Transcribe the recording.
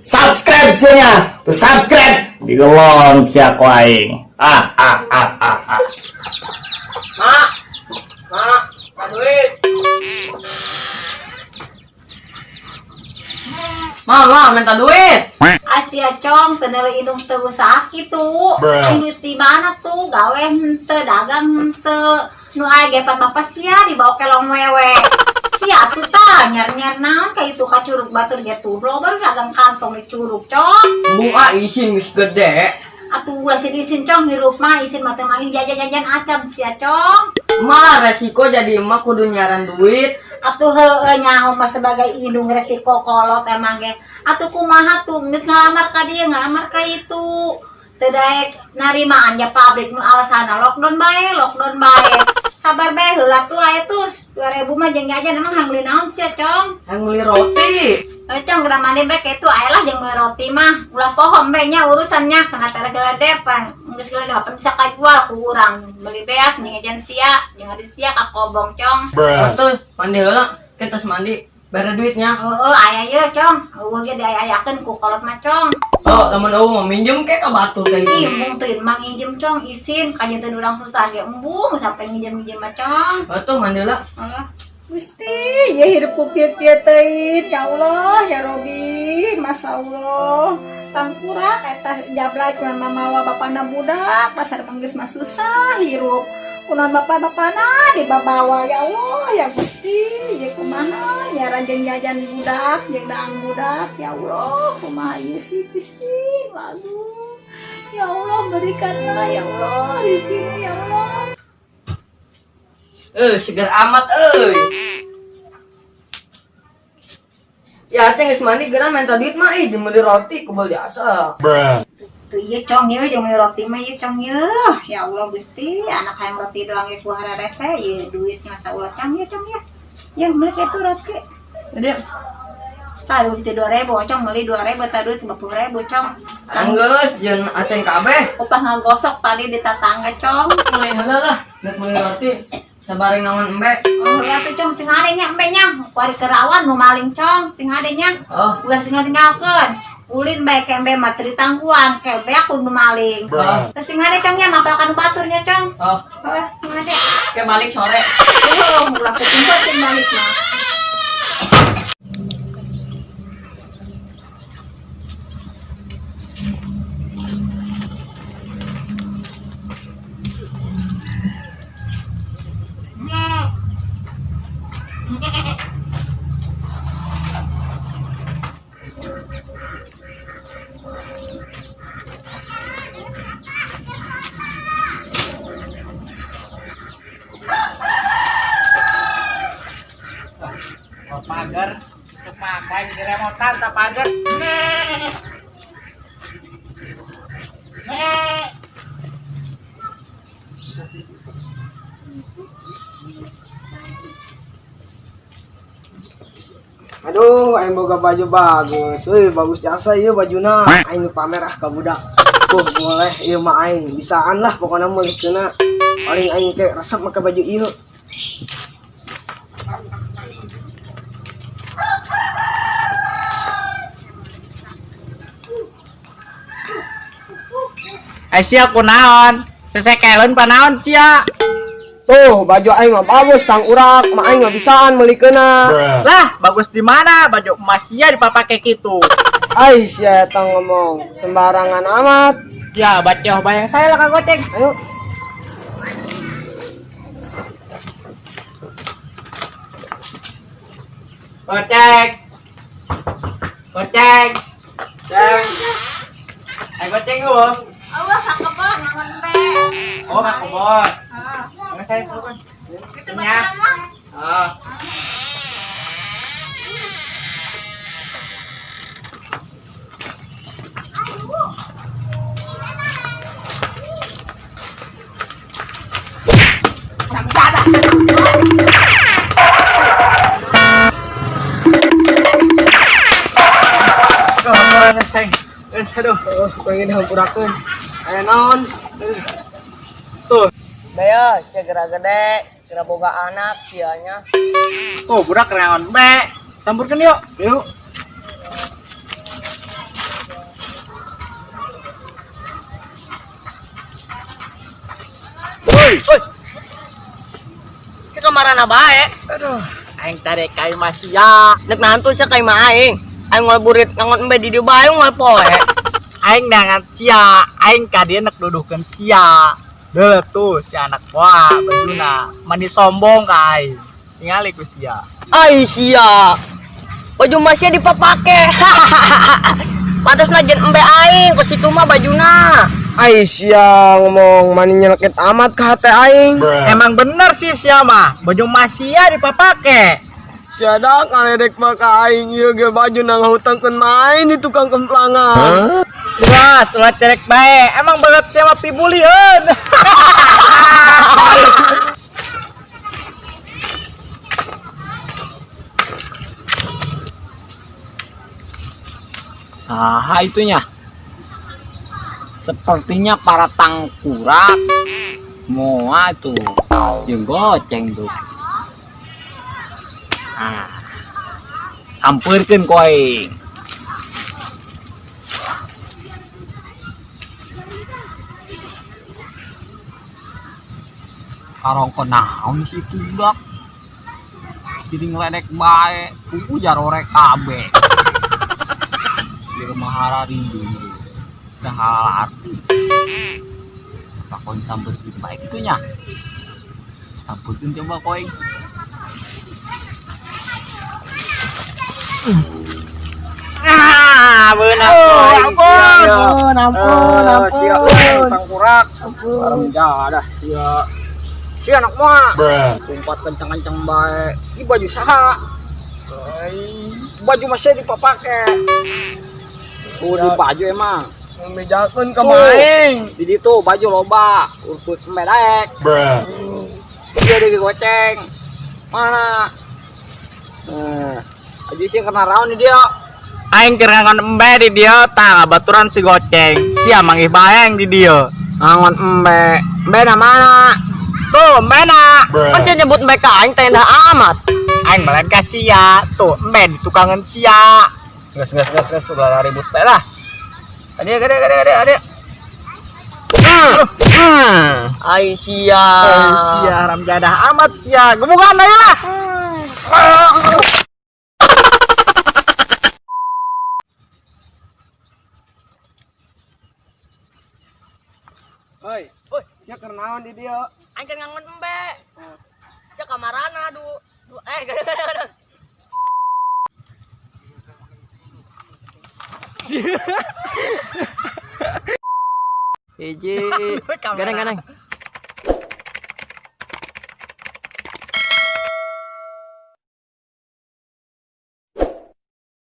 Subscribe sia, tuh subscribe. Digelon sia ku aing. Ah ah ah ah ah. Mak, mak, minta duit. Mak, mak, minta duit. Asia cong, teu indung teu usaha kitu. Aing duit di mana tuh? Gawe henteu, dagang henteu. Nu aya ge pan bapak sia dibawa kelong wewe. Sia atuh tah nyar-nyar naon ka itu ka curug batur ge tuh. Baru dagang kantong di curug, cong. Bu, ah, isin geus gede. Atuh ulah isin cong hirup mah isin mah teu main jajan-jajan acan sia cong. Ma, resiko jadi emak kudu nyaran duit. Atuh heueuh nyaho mah sebagai indung resiko kolot emang ge. Atuh kumaha tuh geus ngalamar ka dieu ngalamar ka itu. Teu daek narimaan ya pabrik nu alasana lockdown bae, lockdown bae. Sabar bae heula tuh aya tuh 2000 mah jeung jajan emang hayang meuli naon sia cong. Yang beli roti. Eh cong geura mandi bae kitu aya lah jeung meuli roti mah. Ulah pohon bae nya urusannya kana tere geledepan. Geus geledepan bisa kajual ku urang. Beli beas jeung jajan sia, jeung adi sia ka kobong cong. Tuh, mandi heula. Kita terus mandi. Bare duitnya. Heeh, aya ye, Cong. Eueuh ge diaya-ayakeun ku kolot mah, Cong. Oh, lamun eueuh mau minjem ke ka batur kayak Ih, gitu. embung teuing mah nginjem, Cong, isin kajeun urang susah ge embung sampai nginjem-nginjem mah, Cong. Oh, tuh mandi heula. Alah. Gusti, ya hidupku kieu-kieu teuing. Ya Allah, ya Robi, Masya Allah. Tangkurak eta jablay kunaon mamawa bapana budak, pasar manggeus mah susah hirup. Kunaon bapak-bapana dibabawa ya Allah, ya Gusti, ya kumaha ya rajeng jajan budak, jeung daang budak, ya Allah, kumaha ieu sih Gusti, lagu. Ya Allah, berikanlah ya Allah rezekimu ya Allah. Eh, seger amat euy. Ya, aceng geus mandi geura minta duit mah ih jeung meuli roti kebel jasa. Tuh ieu Cong ieu jeung meuli roti mah ieu Cong ieu. Ya Allah Gusti, anak hayang roti doang ge ku hararese ieu duitnya masa ulah Cong ieu Cong ieu. Ya meuli kitu roti. Jadi, Tah duit 2000, Cong meuli 2000 tah duit 50.000, Cong. anggeus jeung aceng kabeh. Upah ngagosok tadi di tetangga, Cong. Meuli heula lah, rek meuli roti. Sabareng naon embe. Oh, heula tuh Cong sing hade nya embe nya. Kuari kerawan nu maling Cong, sing hade nya. Oh, Ulah tinggal-tinggalkeun. Ulin bae ke embe mah teu ditangguan, ke embe aku nu maling. oh, Terus sing hade Cong nya mapalkan baturnya Cong. oh. Oh, sing hade. Ke balik sore. Oh, ulah kuping balik mah. Oh, pagar semakan diremotan tak pagar. Aduh, aing boga baju bagus. Euy, bagus jasa ieu bajuna. Aing nu pamer ah ka budak. Tuh, boleh ieu mah aing. Bisaan lah pokona meulikeunna. Paling aing teh resep make baju ieu. Eh sia kunaon? Sesekeleun panaon sia? Tuh, baju aing mah bagus tang urak, mah aing mah bisaan meulikeunna. Lah, bagus di mana? Baju emas sia dipapake kitu. Ai sia eta ngomong sembarangan amat. Ya, baca bayang saya lah kang goceng. Ayo. Goceng. Goceng. Ceng. Ayo goceng lu. Allah ka kebon nangon embe. Oh, ka kebon. Ah, Nggak saya turun. itu Nya. baturan mah. Oh. Aduh, Oh, pengen dihampurakeun. Aya naon? Tuh, Bea, segera gede, segera boga anak sianya. tuh budak kenaon be. Samburkeun yuk. Yuk. Oi. Sia kamarana bae. Aduh, aing tadi ka imah sia. Nek nantu sia ka imah aing. Aing moal burit ngangon embe di dieu bae moal poe. Aing dangan sia, aing ka dieu nek duduhkeun sia. Deuh tuh si anak moa bajuna, mani sombong ka aing. Tingali ku sia. Ai sia. Baju masih dipapake. Pantes najen embe aing ke situ mah bajuna. Ai sia ngomong mani nyelekit amat ke hati aing. Emang bener sih sia mah, baju masia dipapake. Sia dah ngaledek mah ka aing ieu ge baju nang hutangkeun main di tukang kemplangan. Wah, ulah cerek bae. Emang banget sia mah pibulieun. Saha itunya? Sepertinya para tangkurak. Moa tuh. Jeung goceng tuh. Ah. Sampeurkeun ku aing. Karongko naon sih itu budak? Jadi ngeledek bae, kuku jarorek kabeh. Di rumah rindu. Udah halal arti. Pakon sampeurkeun bae kitu nya. Sampeurkeun coba koing. Ah, beunang. Oh, ampun. Ampun, ampun, Sia ampun. tangkurak. Haram jadah sia. Sia anak moa. Umpat kencang-kencang bae. Ieu baju saha? Ai, baju masih dipapake. Tuh di baju emang. Mejakeun ka Tuh. aing. Di ditu baju loba, urut embe daek. Dia di goceng. Mana? Nah, aja sih kena raun di dia. Aing keur ngangon embe di dieu tah baturan si goceng. Sia manggih bae di dieu. Ngangon embe. Embe na mana? Tuh, embe na. Kan sia nyebut embe ka aing teh endah amat. Aing melain ka sia. Tuh, embe di tukangan sia. Geus geus geus geus ulah ribut bae lah. Ade ade ade ade ade. Ai sia. Eh, sia haram jadah amat sia. Gemukan aja lah. Hoi, Oi, sia keur naon di dieu? aing keur ngangon embe. Sia kamarana du. Du eh gadang-gadang. Hiji, gadang-gadang.